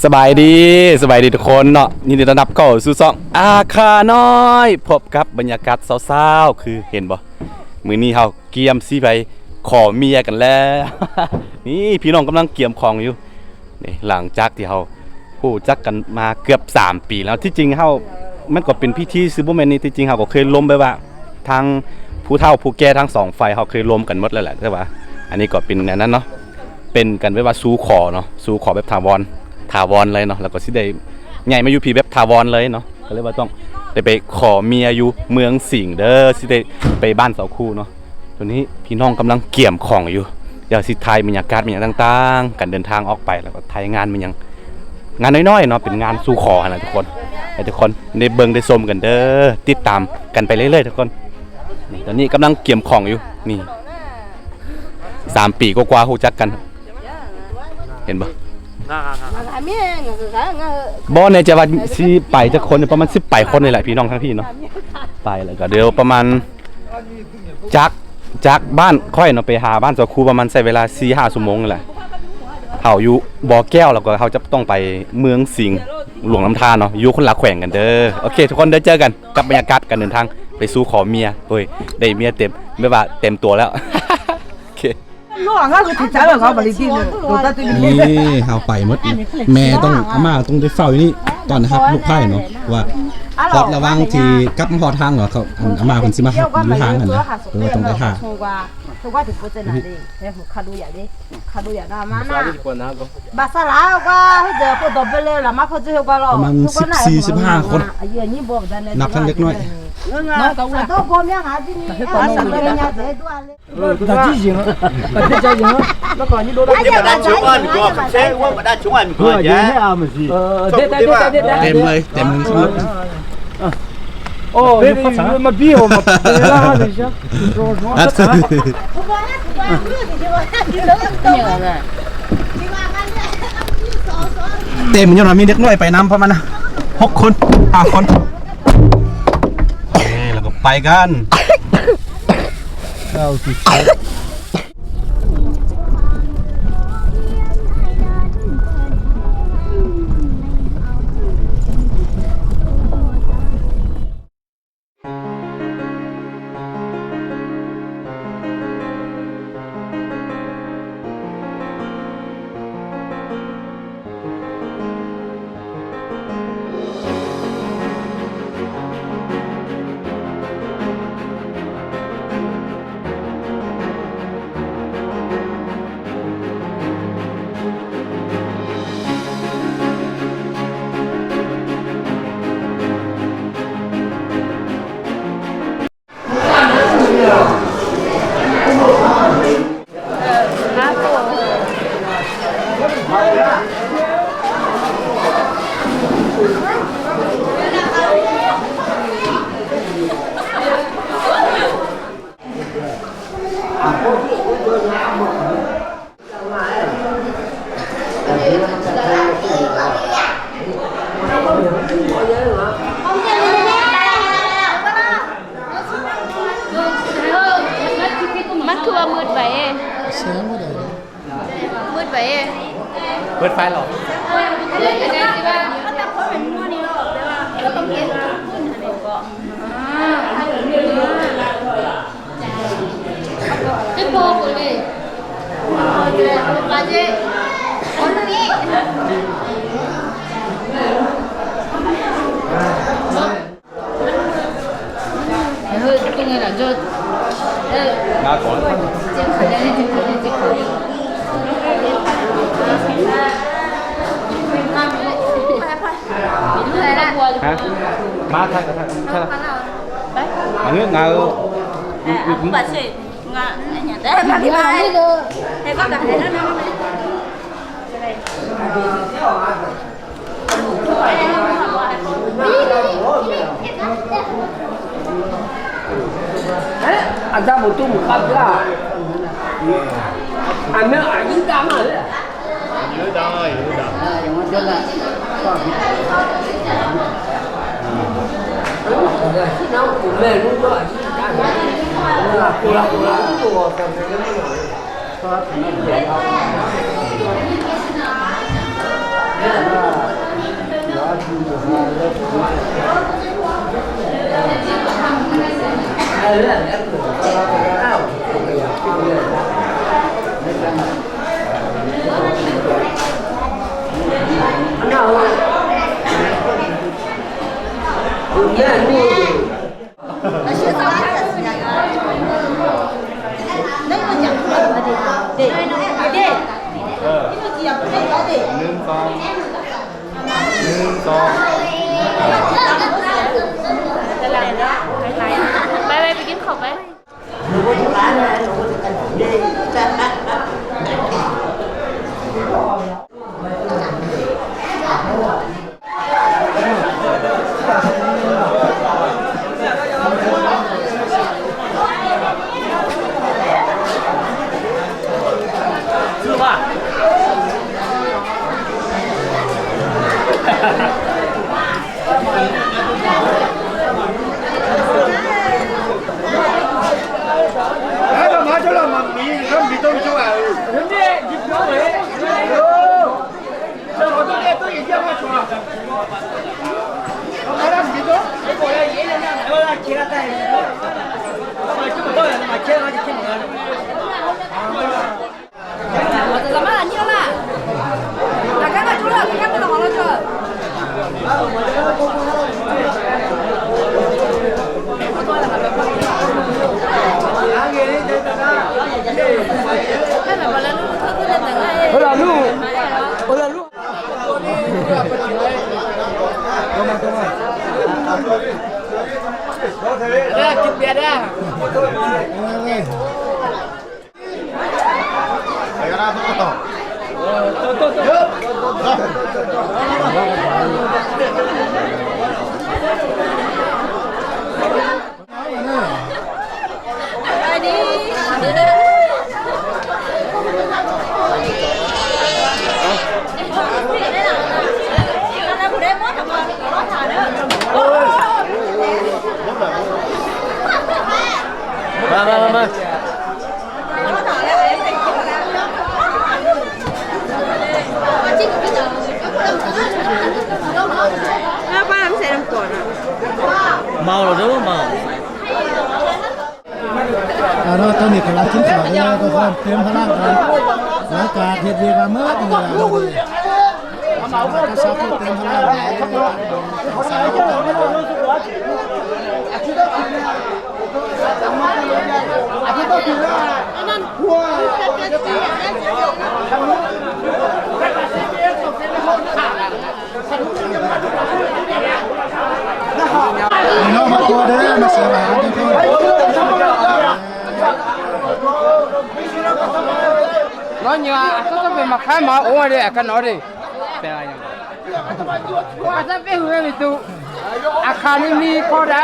ສະບາຍດີ ສະບາຍດີທຸກຄົນເນາະ ຍິນດີຕ້ອນຮັບເຂົ້າສູ່ຊ່ອງອາຄານ້ອຍ ພົບກັບບັນຍາກາດເຊົ້າໆ ຄືເຫັນບໍ່ ມື້ນີ້ເຮົາກຽມຊິໄປຂໍເມຍກັນແລ້ວ ນີ້ພີ່ນ້ອງກຳລັງກຽມຂອງຢູ່ ນີ້ ຫຼັງຈາກທີ່ເຮົາຮູ້ຈັກກັນມາເກືອບສາມປີແລ້ວ ທີ່ຈິງເຮົາ ມັນກໍເປັນພິທີຊື່ບໍ່ແມ່ນນີ້ ທີ່ຈິງເຮົາກໍເຄີຍລົມແບບວ່າ ທາງຜູ້ເຖົ້າຜູ້ແກ່ທັງສອງຝ່າຍເຮົາເຄີຍລົມກັນໝົດແລ້ວແຫຼະ ແຕ່ວ່າອັນນີ້ກໍເປັນອັນນັ້ນເນາະ ເປັນກັນແບບວ່າສູ່ຂໍເນາະ ສູ່ຂໍແບບຖາວອນ ຖາວອນເລີຍເນາະ ແລ້ວກໍຊິໄດ້ຍ້າຍມາຢູ່ພີ້ແບບຖາວອນເລີຍເນາະ ກໍເລີຍວ່າຕ້ອງໄດ້ໄປຂໍເມຍຢູ່ເມືອງສິງເດີ ຊິໄດ້ໄປບ້ານເສົາຄູ່ເນາະ ຕອນນີ້ພີ່ນ້ອງກຳລັງກຽມຂອງຢູ່ ດຽວຊິຖ່າຍບັນຍາກາດ ບັນຍາກາດຕ່າງໆ ການເດີນທາງອອກໄປ ແລ້ວກໍຖ່າຍງານແມ່ນຫຍັງ ງານນ້ອຍໆເນາະ ເປັນງານສູ່ຂໍຫັ້ນນະທຸກຄົນ ໃຫ້ທຸກຄົນໄດ້ເບິ່ງໄດ້ຊົມກັນເດີ ຕິດຕາມກັນໄປເລື້ອຍໆທຸກຄົນ ນີ້ ຕອນນີ້ກຳລັງກຽມຂອງຢູ່ ນີ້ ສາມປີກວ່າໆຮູ້ຈັກກັນ ເຫັນບໍ່ ບໍ່ແນ່ໃຈວ່າຊິໄປຈັກຄົນ ປະມານສິບປາຍຄົນນີ້ແຫຼະ ພີ່ນ້ອງທັງພີ້ເນາະ ໄປແລ້ວກໍດຽວປະມານ ຈາກ ຈາກບ້ານຂ້ອຍເນາະ ໄປຫາບ້ານເສົາຄູ່ປະມານໃຊ້ເວລາສີ່ຫ້າຊົ່ວໂມງນີ້ແຫຼະ ເຮົາຢູ່ບໍ່ແກ້ວ ແລ້ວກໍເຮົາຈະຕ້ອງໄປເມືອງສິງ ຫຼວງນ້ຳທາເນາະ ຢູ່ຄົນລະແຂວງກັນເດີ ໂອເຄ ທຸກຄົນ ດຽວເຈີກັນກັບບັນຍາກາດການເດີນທາງໄປສູ່ຂໍເມຍ ໂອ້ຍ ໄດ້ເມຍເຕັມ ແບບວ່າເຕັມຕົວແລ້ວ ໂອເຄ ນີ້ເຮົາໄປໝົດ ແມ່ຕ້ອງ ອາມ່າຕ້ອງໄດ້ເຝົ້າຢູ່ນີ້ ຕ້ອນຮັບລູກໃພ້ເນາະ ວ່າຮອດລະຫວ່າງທີ່ກັບມາຮອດທາງ ວ່າເຂົາ ອາມ່າເພິ່ນຊິມາຮັບຢູ່ທາງຫັ້ນນະ ເພິ່ນວ່າຕ້ອງໄດ້ຖ້າ ປະມານສິບສີ່ ສິບຫ້າຄົນ ນັບທັງເດັກນ້ອຍ ເຕັມເລີຍ ເຕັມເລີຍ ເຕັມ ຍ້ອນວ່າມີເດັກນ້ອຍໄປນຳປະມານຫົກຄົນ ຫ້າຄົນ ເອີ ແລ້ວກໍໄປກັນ.ມັນຄືວ່າມືດໄປເດ້ ມືດໄປເດ້ ເປີດໄຟຫຼອກ. ໜຶ່ງ ສອງ ໜຶ່ງ ສອງ ໄປໆ ໄປກິນເຂົ້າໄປ. ມາ ມາ ມາ ມາ. ເມົາແລ້ວເດີ ເມົາ. ອ່າເນາະ ຕອນນີ້ກຳລັງກິນເຂົ້າຢູ່ເນາະທຸກຄົນ ເຕີມພະລັງກັນ ຫຼັງຈາກເຮັດວຽກມາເໝິດນີ້ແຫຼະ ເຮົານີ້ ເຕີມພະລັງ ພີ່ນ້ອງມາຕົວເດີ ມາເສີມອາຫານທຸກຄົນ. ນ້ອງເຫຍື່ອ ອາ ເຈົ້າເປັນມາຂາຍມາໂອເດ ອາການເນາະເດ ແປວ່າຫຍັງ? ອາຈານເປັນຫູເປັນຕູ ອາຄານີ້ມີພໍໄດ້.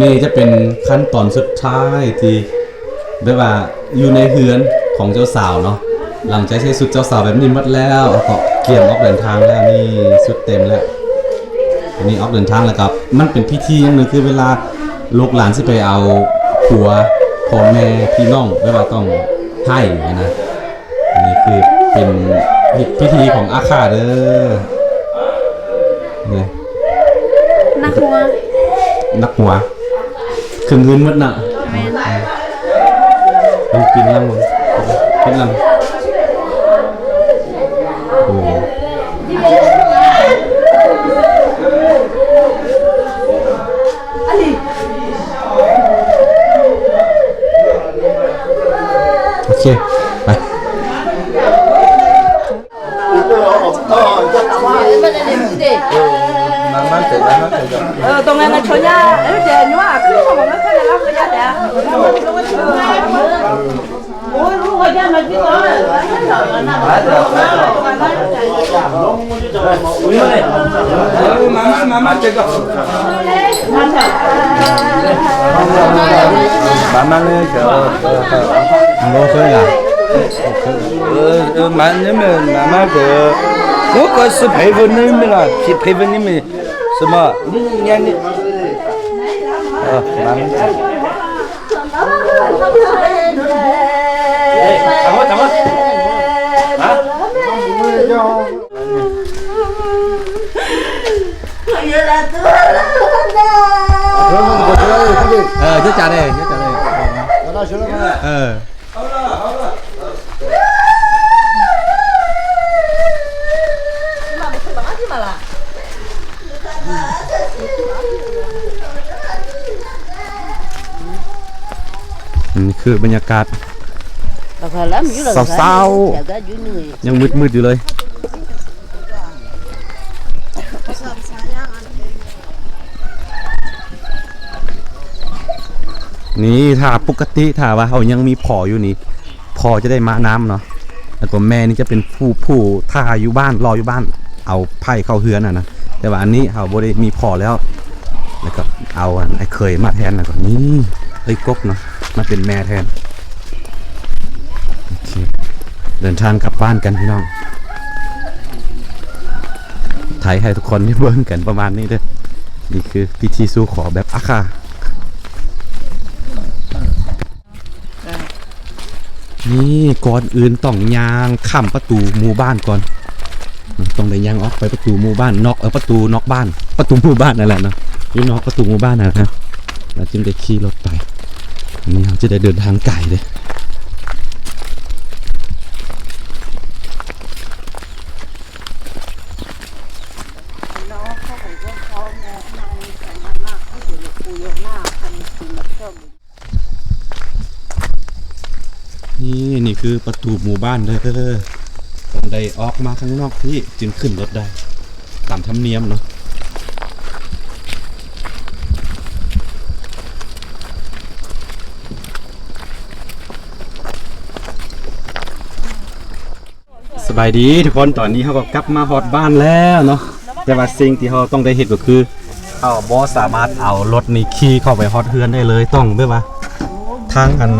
ນີ້ຈະເປັນຂັ້ນຕອນສຸດທ້າຍທີ່ແບບວ່າຢູ່ໃນເຮືອນຂອງເຈົ້າສາວເນາະ. ຫຼັງຈາກໃສ່ຊຸດເຈົ້າສາວແບບນີ້ໝົດແລ້ວ ເຮົາກໍກຽມອອກເດີນທາງແລ້ວ. ນີ້ຊຸດເຕັມແລ້ວ. ນີ້ອອກເດີນທາງແລ້ວກໍມັນເປັນພິທີຢ່າງໜຶ່ງ ຄືເວລາລູກຫຼານຊິໄປເອົາຜົວ ພໍ່ແມ່ພີ່ນ້ອງ ແບບວ່າຕ້ອງໃຫ້ນະ. ອັນນີ້ຄືເປັນພິທີຂອງອາຂ້າເດີ. ນີ້ ໜັກຫົວ ໜັກຫົວ ເຄື່ອງເງິນໝົດນະ. ແມ່ນ ເປັນຫຼັງ ເປັນຫຼັງ. ໂອ້ ໂອເຄ ໄປ. 慢慢来，慢慢来。 慢慢来，我可是佩服你们了，是佩服你们，是吗？你，你，你，啊，慢慢。哎，等会，等会。啊？ ເອີ ເຈົ້າຈານເດ້ ເຈົ້າຈານເດ້ ເອີ. ນີ້ຄືບັນຍາກາດເຊົ້າໆ ຍັງມືດໆຢູ່ເລີຍ. ນີ້ ຖ້າປົກກະຕິ ຖ້າວ່າເຮົາຍັງມີພໍ່ຢູ່ນີ້ ພໍ່ຈະໄດ້ມານຳເນາະ ແລ້ວກໍແມ່ນີ້ຈະເປັນຜູ້ ຜູ້ຖ້າຢູ່ບ້ານ ລໍຢູ່ບ້ານ ເອົາໃພ້ເຂົ້າເຮືອນຫັ້ນນະ. ແຕ່ວ່າອັນນີ້ເຮົາບໍ່ໄດ້ມີພໍ່ແລ້ວ ແລ້ວກໍເອົາອັນອ້າຍເຂີຍມາແທນ ແລ້ວກໍນີ້ເອື້ອຍກົກເນາະ ມາເປັນແມ່ແທນ. ໂອເຄ ເດີນທາງກັບບ້ານກັນພີ່ນ້ອງ ຖ່າຍໃຫ້ທຸກຄົນໄດ້ເບິ່ງກັນປະມານນີ້ເດີ້. ນີ້ຄືພິທີສູ່ຂໍແບບອາຄາ. ນີ້ ກ່ອນອື່ນຕ້ອງຍ່າງຂ້າມປະຕູໝູ່ບ້ານກ່ອນ ຕ້ອງໄດ້ຍ່າງອອກໄປປະຕູໝູ່ບ້ານ ນອກ ເອີ ປະຕູນອກບ້ານ ປະຕູໝູ່ບ້ານນັ້ນແຫຼະເນາະ ຢູ່ນອກປະຕູໝູ່ບ້ານນັ້ນນະ ແລ້ວຈຶ່ງໄດ້ຂີ່ລົດໄປ. ອັນນີ້ເຮົາຈະໄດ້ເດີນທາງໄກເດ້. ນີ້ ນີ້ຄືປະຕູໝູ່ບ້ານເດີ້ ຕ້ອງໄດ້ອອກມາຂ້າງນອກພີ້ຈຶ່ງຂຶ້ນລົດໄດ້ ຕາມທຳນຽມເນາະ. ສະບາຍດີທຸກຄົນ ຕອນນີ້ເຮົາກໍກັບມາຮອດບ້ານແລ້ວເນາະ ແຕ່ວ່າສິ່ງທີ່ເຮົາຕ້ອງໄດ້ເຮັດກໍຄື ເຮົາບໍ່ສາມາດເອົາລົດນີ້ຂີ່ເຂົ້າໄປຮອດເຮືອນໄດ້ເລີຍ ຕ້ອງແບບວ່າທາງອັນ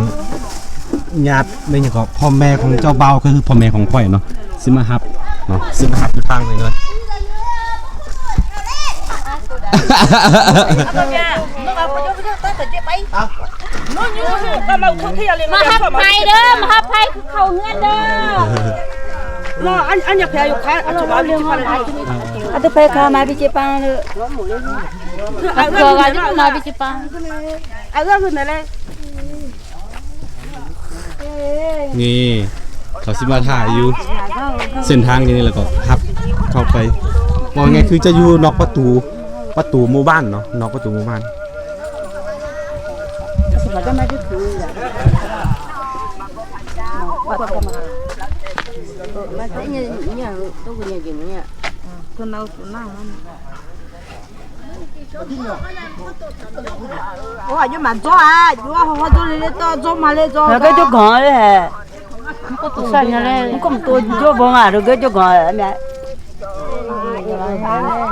ຍາດແມ່ນຫຍັງກໍ ພໍ່ແມ່ຂອງເຈົ້າບ່າວ ກໍຄືພໍ່ແມ່ຂອງຂ້ອຍເນາະ ຊິມາຮັບເນາະ ຊິມາຮັບຢູ່ທາງນີ້ເລີຍ. ມາຮັບໃຜເດີ້ ມາຮັບໃຜຄືເຂົ້າເຮືອນເດີ້. ນີ້ ເຂົາຊິມາຖ້າຢູ່ເສັ້ນທາງນີ້ ແລ້ວກໍຮັບເຂົ້າໄປ ວ່າໄງ ຄືຈະຢູ່ນອກປະຕູ ປະຕູໝູ່ບ້ານເນາະ ນອກປະຕູໝູ່ບ້ານ.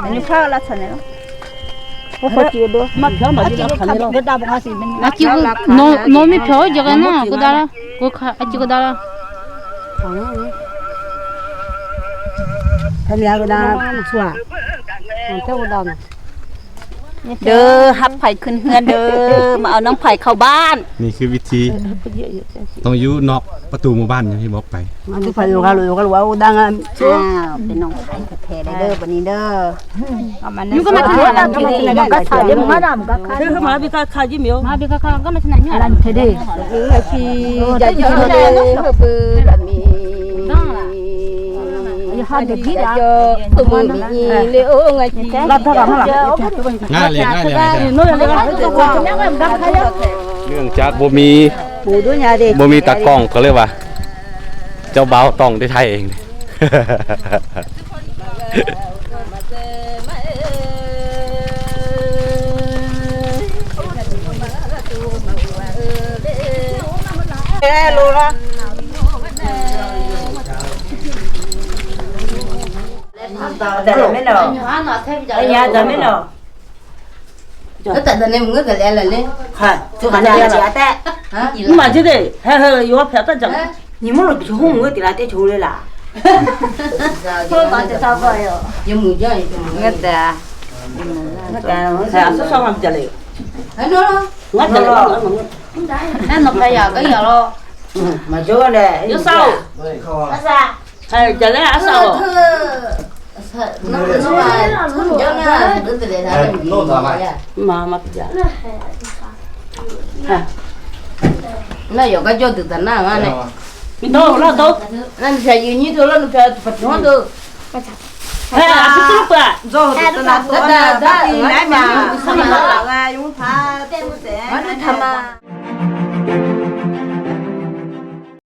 Ani fa la tsane lo. Opa ki do. Ma pyo ma di la khane lo. Gada ba si ben. Aki gu no no mi pyo jaga na gada la. Gu kha aki gada la. Khane gada chua. Ante gada na. ເດີ ຮັບໃຜຂຶ້ນເຮືອນເດີ ມາເອົານ້ອງໃຜເຂົ້າບ້ານ. ນີ້ຄືວິທີ ຕ້ອງຢູ່ນອກປະຕູໝູ່ບ້ານ ຢ່າງທີ່ບອກໄປ. ມັນຄືໃຜຢູ່ກະ ຢູ່ກະ ເວົ້າດັງ ອ້າວ ເປັນນ້ອງໃຜແທ້ໆເດີ ບັດນີ້ເດີ. ຢູ່ກະມາ ມາບິກະຄາ ມາບິກະຄາ ມາບິກະຄາ ມາຊະນະ ອາລັນເທເດ ເນື່ອງຈາກບໍ່ມີ ບໍ່ມີຕາກ້ອງ ກໍເລີຍວ່າ ເຈົ້າບ່າວຕ້ອງໄດ້ຖ່າຍເອງ.